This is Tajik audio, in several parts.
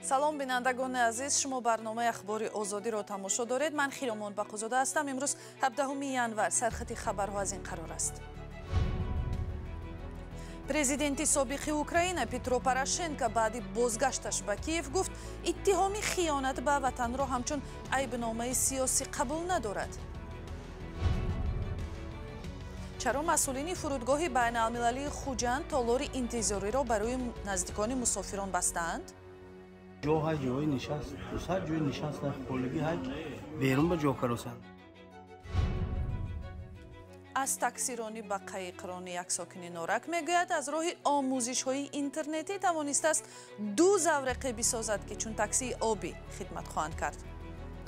Салом, бинандагони азиз, шумо барномаи Ахбори Озодиро тамошо доред. Ман Хиромон Бақозода ҳастам. Имрӯз 17 январ. Сархати хабарҳо аз ин қарор аст. Президенти собиқи Украина Петро Порошенко баъди бозгашташ ба Киев гуфт, иттиҳоми хиёнат ба ватанро ҳамчун айбномаи сиёсӣ қабул надорад. Чаро масъулини фурудгоҳи байналмилалии Хуҷанд толори интизориро барои наздикони мусофирон бастаанд? Ҷо ҳай, ҷои нишаст, дусад ҷои нишаст, холигӣ ҳай, берун ба ҷо каросанд. Аз таксиронӣ ба қаиқронӣ як сокини Норак мегӯяд, аз роҳи омӯзишҳои интернетӣ тавонистааст ду заврақе бисозад, ки чун таксии обӣ хидмат хоҳанд кард.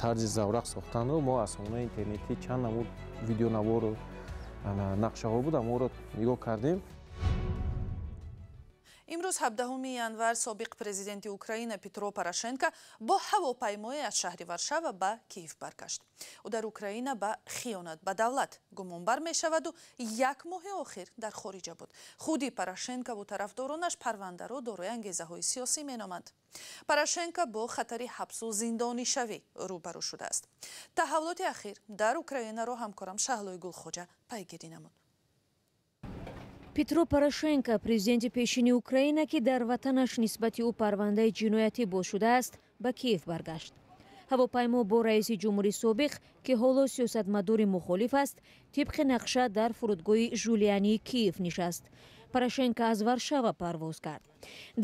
Тарзи заврақ сохтанро мо аз сомонаи интернетӣ чанд намуд видеонавору нақшаҳо буд, аморо нигоҳ кардем. Имрӯз 17 январ собиқ президенти Украина Петро Порошенко бо ҳавопаймое аз шаҳри Варшава ба Киев баргашт. Ӯ дар Украина ба хиёнат ба давлат гумонбар мешаваду як моҳи охир дар хориҷа буд. Худи Порошенкову тарафдоронаш парвандаро дорои ангезаҳои сиёсӣ меноманд. Порошенко бо хатари ҳабсу зиндонишавӣ рӯбарӯ шудааст. Таҳаввулоти ахир дар Украинаро ҳамкорам Шаҳлои Гулхоҷа пайгирӣ намуд. Петро Порошенко, президенти пешини Украина, ки дар ватанаш нисбати ӯ парвандаи ҷиноятӣ боз шудааст, ба Киев баргашт. Ҳавопаймо бо раиси ҷумҳури собиқ, ки ҳоло сиёсатмадори мухолиф аст, тибқи нақша дар фурудгоҳи Жулиании Киев нишаст. Порошенко аз Варшава парвоз кард.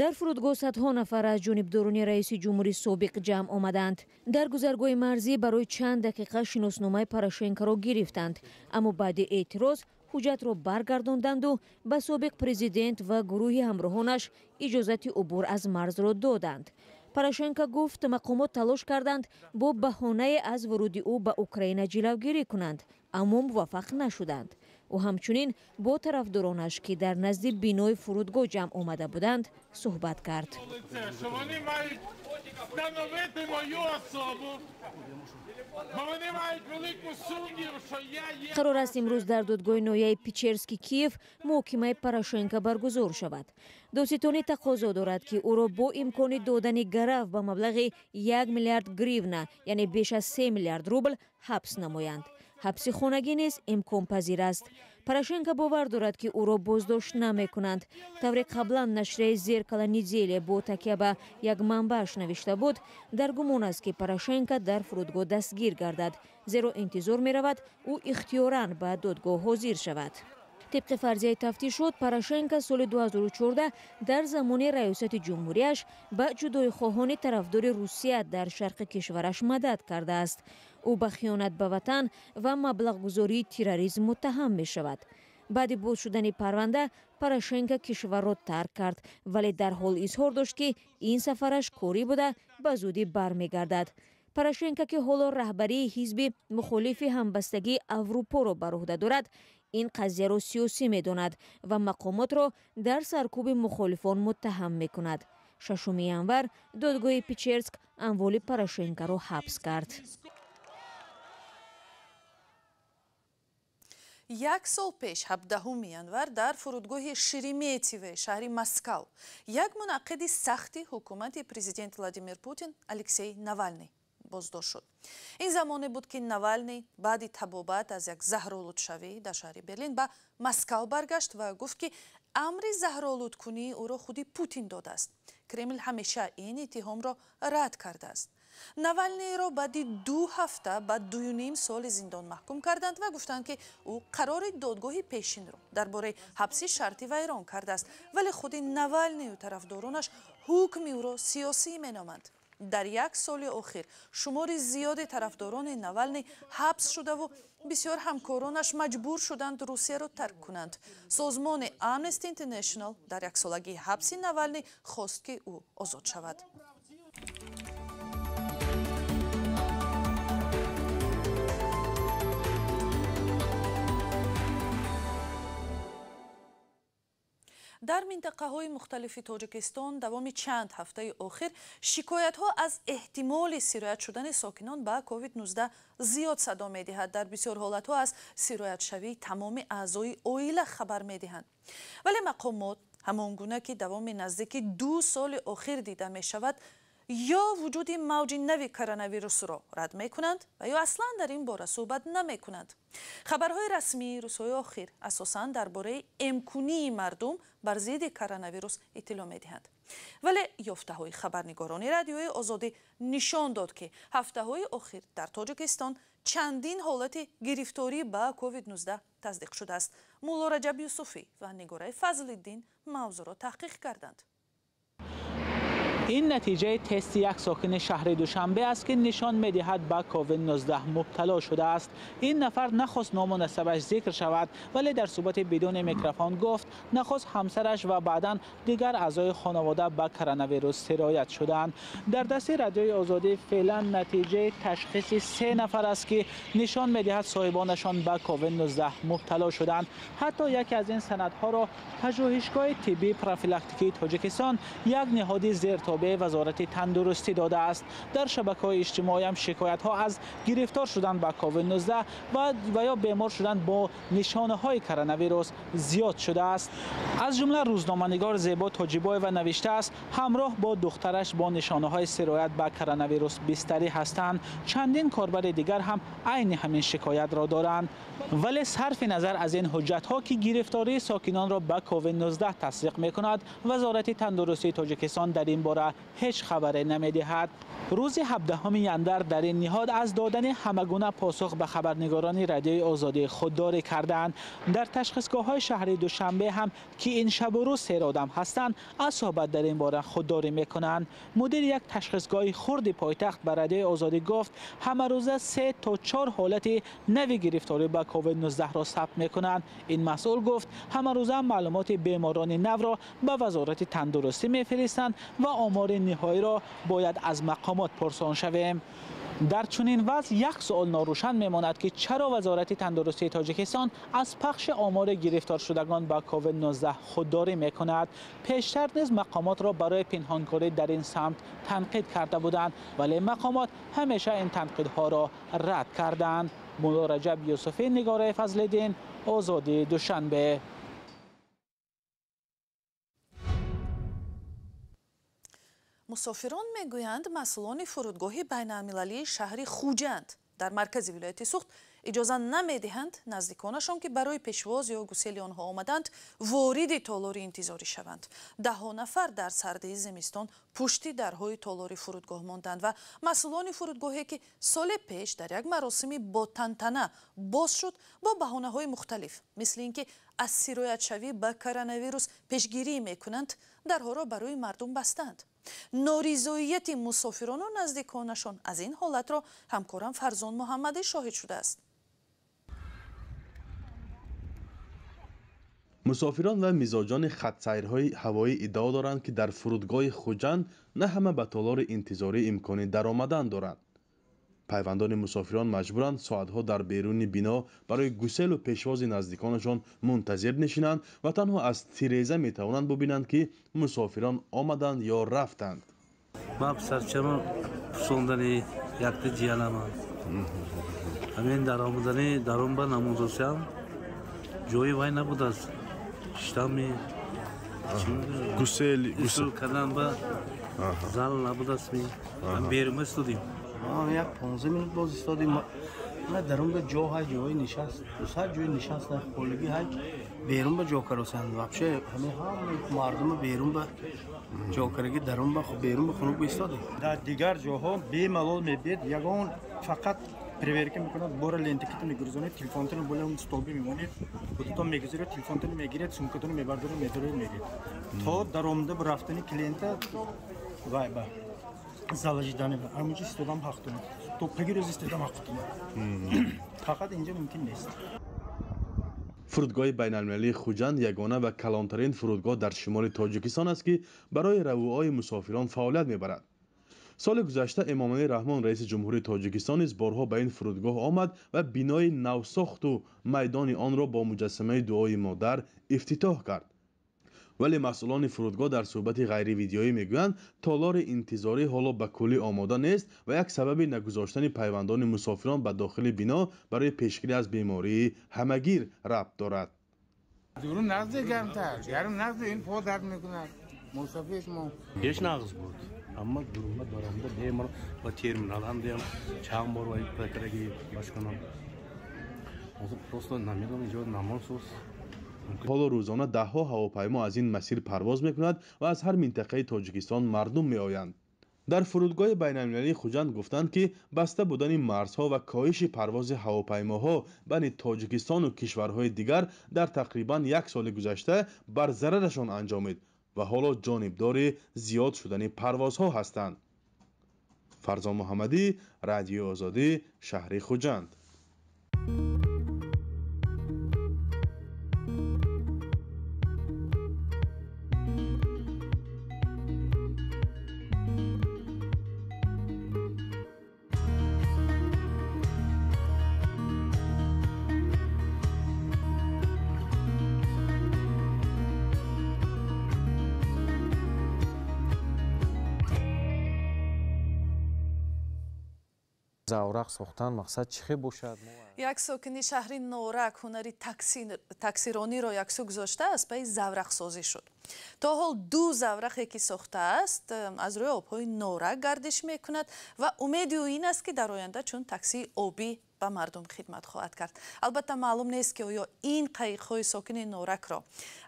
Дар фурудгоҳ садҳо нафар аз ҷонибдорони раиси ҷумҳури собиқ ҷамъ омаданд. Дар гузаргоҳи марзӣ барои чанд дақиқа шиносномаи Порошенкоро гирифтанд, аммо баъди эътироз ҳуҷҷатро баргардонданду ба собиқ президент ва гурӯҳи ҳамроҳонаш иҷозати убур аз марзро доданд. Порошенко гуфт, мақомот талош карданд бо баҳонае аз вуруди ӯ ба Украина ҷилавгирӣ кунанд, аммо муваффақ нашуданд. Ӯ ҳамчунин бо тарафдоронаш, ки дар назди бинои фурудгоҳ ҷамъ омада буданд, суҳбат кард. Қарор аст имрӯз дар додгоҳи ноҳияи Печерски Киев муҳокимаи Порошенко баргузор шавад. Додситонӣ тақозо дорад, ки ӯро бо имкони додани гарав ба маблағи 1 миллиард гривна, яъне беш аз 3 миллиард рубл, ҳабс намоянд. Ҳабси хонагӣ низ имконпазир аст. Порошенко бовар дорад, ки ӯро боздошт намекунанд. Тавре қаблан нашрияи «Зеркало недели» бо такя ба як манбааш навишта буд, дар гумон аст, ки Порошенко дар фурудгоҳ дастгир гардад, зеро интизор меравад ӯ ихтиёран ба додгоҳ ҳозир шавад. Тибқи фарзияи тафтишот, Порошенко соли 2014 дар замони раёсати ҷумҳурияш ба ҷудоихоҳони тарафдори Русия дар шарқи кишвараш мадад кардааст. Ӯ ба хиёнат ба ватан ва маблағгузории терроризм муттаҳам мешавад. Баъди боз шудани парванда Порошенко кишварро тарк кард, вале дарҳол изҳор дошт, ки ин сафараш корӣ буда, ба зудӣ бармегардад. Порошенко, ки ҳоло раҳбарии ҳизби мухолифи ҳамбастагии Аврупоро бар уҳда дорад, ин қазияро сиёсӣ медонад ва мақомотро дар саркӯби мухолифон муттаҳам мекунад. 6 январ додгоҳи Печерск амволи Порошенкоро ҳабс кард. Як сол пеш, 17 январ, дар фурудгоҳи Шереметьевои шаҳри Москав як мунаққиди сахти ҳукумати президент Владимир Путин Алексей Навалный боздошт шуд. Ин замоне буд, ки Навалный баъди табобат аз як заҳролудшавӣ дар шаҳри Берлин ба Москав баргашт ва гуфт, ки амри заҳролудкунии ӯро худи Путин додааст. Кремл ҳамеша ин иттиҳомро рад кардааст. Навалныйро баъди 2 ҳафта ба 2,5 соли зиндон маҳкум карданд ва гуфтанд, ки ӯ қарори додгоҳи пешинро дар бораи ҳабси шартӣ вайрон кардааст, вале худи Навалныю тарафдоронаш ҳукми ӯро сиёсӣ меноманд. Дар як соли охир шумори зиёди тарафдорони Навалный ҳабс шудаву бисёр ҳамкоронаш маҷбур шуданд Русияро тарк кунанд. Созмони Amnesty International дар яксолагии ҳабси Навалный хост, ки ӯ озод шавад. Дар минтақаҳои мухталифи Тоҷикистон давоми чанд ҳафтаи охир шикоятҳо аз эҳтимоли сироят шудани сокинон ба COVID-19 зиёд садо медиҳад. Дар бисёр ҳолатҳо аз сироятшавии тамоми аъзои оила хабар медиҳанд. Вале мақомот ҳамон гуна ки давоми наздики 2 соли охир дида мешавад, Ё вуҷуди мавҷи нави коронавирусро рад мекунанд ва ё аслан дар ин бора суҳбат намекунанд. Хабарҳои расмии рӯзҳои охир асосан дар бораи эмкунии мардум бар зидди коронавирус иттилоъ медиҳанд. Вале ёфтаҳои хабарнигорони Радиои Озодӣ нишон дод, ки ҳафтаҳои охир дар Тоҷикистон чандин ҳолати гирифторӣ ба COVID-19 тасдиқ шудааст. Мулло Раҷаб Юсуфӣ ва Нигораи Фазлиддин мавзӯъро таҳқиқ карданд. Ин натиҷаи тести як сокини шаҳри Душанбе аст, ки нишон медиҳад ба COVID-19 мубтало шудааст. Ин нафар нахост ному насабаш зикр шавад, вале дар суҳбати бидуни микрофон гуфт, нахост ҳамсараш ва баъдан дигар аъзои хонавода ба коронавирус сироят шуданд. Дар дасти Радиои Озодӣ феълан натиҷаи ташхиси 3 нафар аст, ки нишон медиҳад соҳибонашон ба COVID-19 мубтало шуданд. Ҳатто яке аз ин санадҳоро Пажӯҳишгоҳи тиббии профилактикии Тоҷикистон, як ниҳоди зертобеи Вазорати тандурустӣ додааст. Дар шабакаҳои иҷтимоӣ ҳам шикоятҳо аз гирифтор шудан ба COVID-19 ва ё бемор шудан бо нишонаҳои коронавирус зиёд шудааст. Аз ҷумла рӯзноманигор Зебо Тоҷибоева навиштааст, ҳамроҳ бо духтараш бо нишонаҳои сироят ба коронавирус бистарӣ ҳастанд. Чандин корбари дигар ҳам айни ҳамин шикоятро доранд. Вале сарфи назар аз ин ҳуҷҷатҳо, ки гирифтории сокинонро ба COVID-19 тасдиқ мекунад, Вазорати тандурустии Тоҷикистон дар ин бора ҳеҷ хабаре намедиҳад. Рӯзи 17 январ дар ин ниҳод аз додани ҳамагуна посух ба хабарнигорони Радиои Озодӣ худдорӣ карданд. Дар ташхисгоҳҳои шаҳри Душанбе ҳам, ки ин шабу рӯз серодам ҳастанд, аз суҳбат дар ин бора худдорӣ мекунанд. Мудири як ташхисгоҳи хурди пойтахт ба Радиои Озодӣ гуфт, ҳамарӯза 3 то 4 ҳолати нави гирифторӣ ба COVID-19 ро сабт мекунанд. Ин масъул гуфт, ҳамарӯза маълумоти беморони навро ба Вазорати тандурустӣ мефиристанд ва омори ниҳоиро бояд аз мақомот пурсон шавем. Дар чунин вазъ як суол норӯшан мемонад, ки чаро Вазорати тандурустии Тоҷикистон аз пахши омори гирифторшудагон ба COVID-19 худдорӣ мекунад. Пештар низ мақомотро барои пинҳонкорӣ дар ин самт танқид карда буданд, вале мақомот ҳамеша ин танқидҳоро рад карданд. Мулло Раҷаб Юсуфӣ, Нигораи Фазлиддин, Озодӣ, Душанбе. Мусофирон мегӯянд, масъулони фурудгоҳи байналмилалии шаҳри Хуҷанд дар маркази вилояти Суғд иҷоза намедиҳанд наздиконашон, ки барои пешвоз ё гусели онҳо омаданд, вориди толори интизорӣ шаванд. Даҳҳо нафар дар сардии зимистон пушти дарҳои толори фурудгоҳ монданд ва масъулони фурудгоҳе, ки соли пеш дар як маросими ботантана боз шуд, бо баҳонаҳои мухталиф, мисли ин ки аз сироятшавӣ ба коронавирус пешгирӣ мекунанд, дарҳоро барои мардум бастанд. Норизоияти мусофирону наздиконашон аз ин ҳолатро ҳамкорам Фарзон Муҳаммадӣ шоҳид шудааст. Мусофирон ва мизоҷони хатсайрҳои ҳавоӣ иддао доранд, ки дар фурудгоҳи Хуҷанд на ҳама ба толори интизорӣ имкони даромадан доранд. Пайвандони мусофирон маҷбуранд соатҳо дар беруни бино барои гуселу пешвози наздиконашон мунтазир нишинанд ва танҳо аз тиреза метавонанд бубинанд, ки мусофирон омаданд ё рафтанд. Ман писарчамо пусондани якта ҷиянаман. Ҳамин даромадани дарун ба намудосиам ҷои вай набудааст. Штами гусел гусел кардан ба зал набудааст. Берума истодем. Як 15 минут боз истодем. Дарун ба ҷо ҳай, ҷои нишаст, дусад ҷои нишаст холигӣ ҳай, берун ба ҷо каросанд. Вообще ҳамин ҳама мардума берун ба ҷо караги, дарун ба берун ба хунук истодем. Дар дигар ҷоҳо бемалол мебиед, ягон фақат проверка мекунад, бора лентакито мегурзонед, телефонтонро боло столби мемонед, худатон мегузаред, телефонтонро мегиред, сумкатонро мебардоред, медоред, меред. То даромада рафтани клиента вай ба заложидани ҳамунҷо истодам ҳақ дорам. То паги рӯз истодам ҳақ дорам. Фақат инҷо мумкин нест. Фурудгоҳи байналмилалии Хуҷанд ягона ва калонтарин фурудгоҳ дар шимоли Тоҷикистон аст, ки барои равуои мусофирон фаъолият мебарад. Соли гузашта Эмомалӣ Раҳмон, раиси ҷумҳурии Тоҷикистон, низ борҳо ба ин фурудгоҳ омад ва бинои навсохту майдони онро бо муҷассамаи дуои модар ифтитоҳ кард. Вале масъулони фурудгоҳ дар суҳбати ғайривидеоӣ мегӯянд, толори интизорӣ ҳоло ба куллӣ омода нест ва як сабаби нагузоштани пайвандони мусофирон ба дохили бино барои пешгирӣ аз бемории ҳамагир рабт дорад. Дурун назди гармтар, гарм назди ин по дард мекунад. Мусофир мо. Пеш нағз буд. Аммо дурума дорамда бемор ва терминал ҳам диям чанд бор ва прокураги башканам. Ҳозир просто намедонам инҷо намонсус. Ҳоло рӯзона даҳҳо ҳавопаймо аз ин масир парвоз мекунад ва аз ҳар минтақаи Тоҷикистон мардум меоянд. Дар фурудгоҳи байналмилалии Хуҷанд гуфтанд, ки баста будани марзҳо ва коҳиши парвози ҳавопаймоҳо байни Тоҷикистону кишварҳои дигар дар тақрибан як соли гузашта бар зарарашон анҷомид ва ҳоло ҷонибдори зиёд шудани парвозҳо ҳастанд. Фарзон Муҳаммадӣ, Радиои Озодӣ, шаҳри Хуҷанд. Заврақ сохтан мақсад чӣ хел бошад? Як сокини шаҳри Норак ҳунари таксирониро яксӯ гузошта аз пайи заврақсозӣ шуд. То ҳол ду заврақе ки сохтааст аз рӯи обҳои Норак гардиш мекунад ва умеди ӯ ин аст, ки дар оянда чун таксии обӣ ба мардум хидмат хоҳад кард. Албатта маълум нест, ки оё ин қайиқҳои сокини Норакро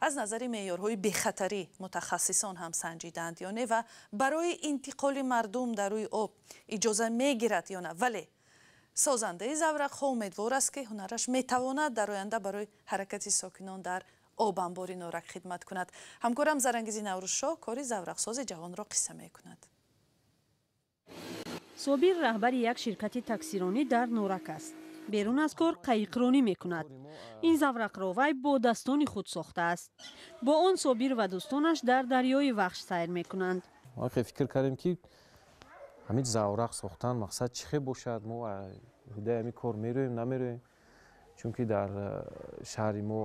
аз назари меъёрҳои бехатарӣ мутахассисон ҳам санҷидаанд ё не ва барои интиқоли мардум дар рӯи об иҷоза мегирад ё на. Вале созандаи заврақҳо умедвор аст, ки ҳунараш метавонад дар оянда барои ҳаракати сокинон дар обанбори Норак хидмат кунад. Ҳамкорам Зарангизи Наврӯзшоҳ кори заврақсози ҷавонро қисса мекунад. Собир раҳбари як ширкати таксиронӣ дар Норак аст. Берун аз кор қайиқронӣ мекунад. Ин заврақро вай бо дастони худ сохтааст. Бо он Собир ва дӯстонаш дар дарёи Вахш сайр мекунанд. Мо фикр кардем, ки ҳамин заврақ сохтан мақсад чӣ хел бошад? Мо ҳудаи ҳамин кор мерӯем, намерӯем, чунки дар шаҳри мо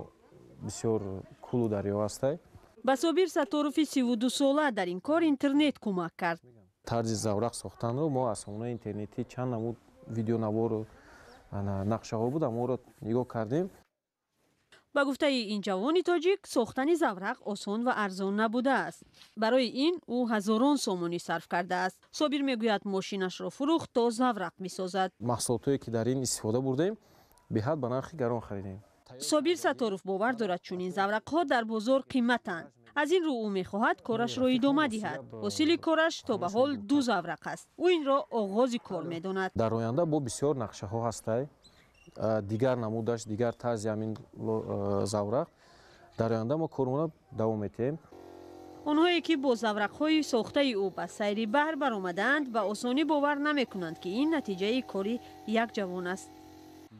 бисёр кӯлу дарё ҳастай. Ба Собир Саторови 32сола дар ин кор интернет кӯмак кард. Тарзи заврақ сохтанро мо аз сомонаи интернетӣ чанд намуд видеонавору нақшаҳо буд, аморо нигоҳ кардем. Ба гуфтаи ин ҷавони тоҷик, сохтани заврақ осон ва арзон набудааст. Барои ин ӯ ҳазорон сомонӣ сарф кардааст. Собир мегӯяд, мошинашро фурӯхт то заврақ бисозад. Маҳсулотое ки дар ин истифода бурдем, беҳад ба нархи гарон харидем. Собир Сатторов бовар дорад, чунин заврақҳо дар бозор қиматанд. Аз ин рӯ ӯ мехоҳад корашро идома диҳад. Ҳосили кораш то ба ҳол ду заврақ аст. Ӯ инро оғози кор медонад. Дар оянда бо бисёр нақшаҳо ҳастай, дигар намудаш, дигар тарзи ҳамин заврақ. Дар оянда мо кормона давом метиҳем. Онҳое ки бо заврақҳои сохтаи ӯ ба сайри баҳр баромадаанд, ба осонӣ бовар намекунанд, ки ин натиҷаи кори як ҷавон аст.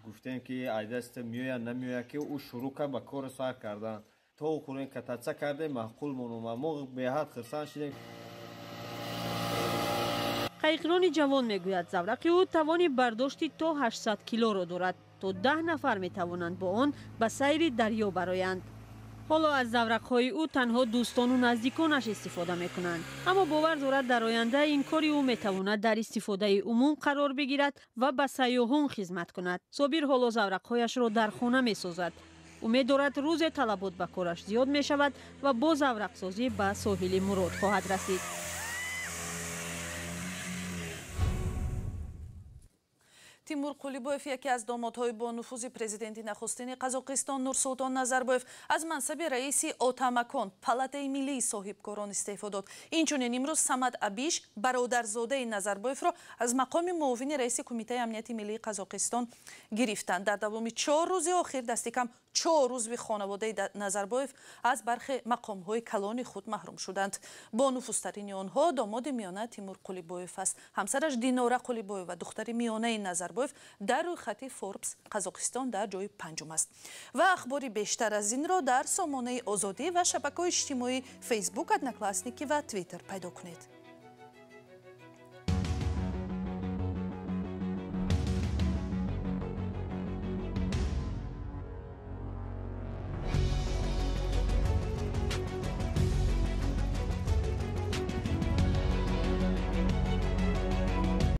Гуфтем, ки айдаста меояд, намеояд, ки ӯ шурӯъ кард ба кори сар кардан. То хӯрем кататса кардем, маъқул мономад. Мо беҳад хурсанд шудем. Қайиқрони ҷавон мегӯяд, заврақи ӯ тавони бардошти то 800 килоро дорад. То 10 нафар метавонанд бо он ба сайри дарё бароянд. Ҳоло аз заврақҳои ӯ танҳо дӯстону наздиконаш истифода мекунанд. Аммо бовар дорад, дар оянда ин кори ӯ метавонад дар истифодаи умум қарор бигирад ва ба сайёҳон хизмат кунад. Собир ҳоло заврақҳояшро дар хона месозад. Умед дорад, рӯзе талабот ба кораш зиёд мешавад ва бо заврақсозӣ ба соҳили мурод хоҳад расид. Тимур Қулибоев, яке аз домодҳои бонуфузи президенти нахустини Қазоқистон Нурсултон Назарбоев, аз мансаби раиси Отамакон, палатаи миллии соҳибкорон истеъфо дод. Инчунин имрӯз Самад Абиш, бародарзодаи Назарбоевро аз мақоми муовини раиси Кумитаи амнияти миллии Қазоқистон гирифтанд. Дар давоми 4 рӯзи охир дасти кам 4 узви хонаводаи Назарбоев аз бархе мақомҳои калони худ маҳрум шуданд. Бонуфузтарини онҳо домоди миёна Тимур Қулибоев аст. Ҳамсараш Динора Қулибоева, духтари миёнаи Назарбоев, дар рӯйхати Форбс Қазоқистон дар ҷои панҷум аст. Ва ахбори бештар аз инро дар сомонаи Озодӣ ва шабакаҳои иҷтимоии Фейсбук, Одноклассники ва Твиттер пайдо кунед.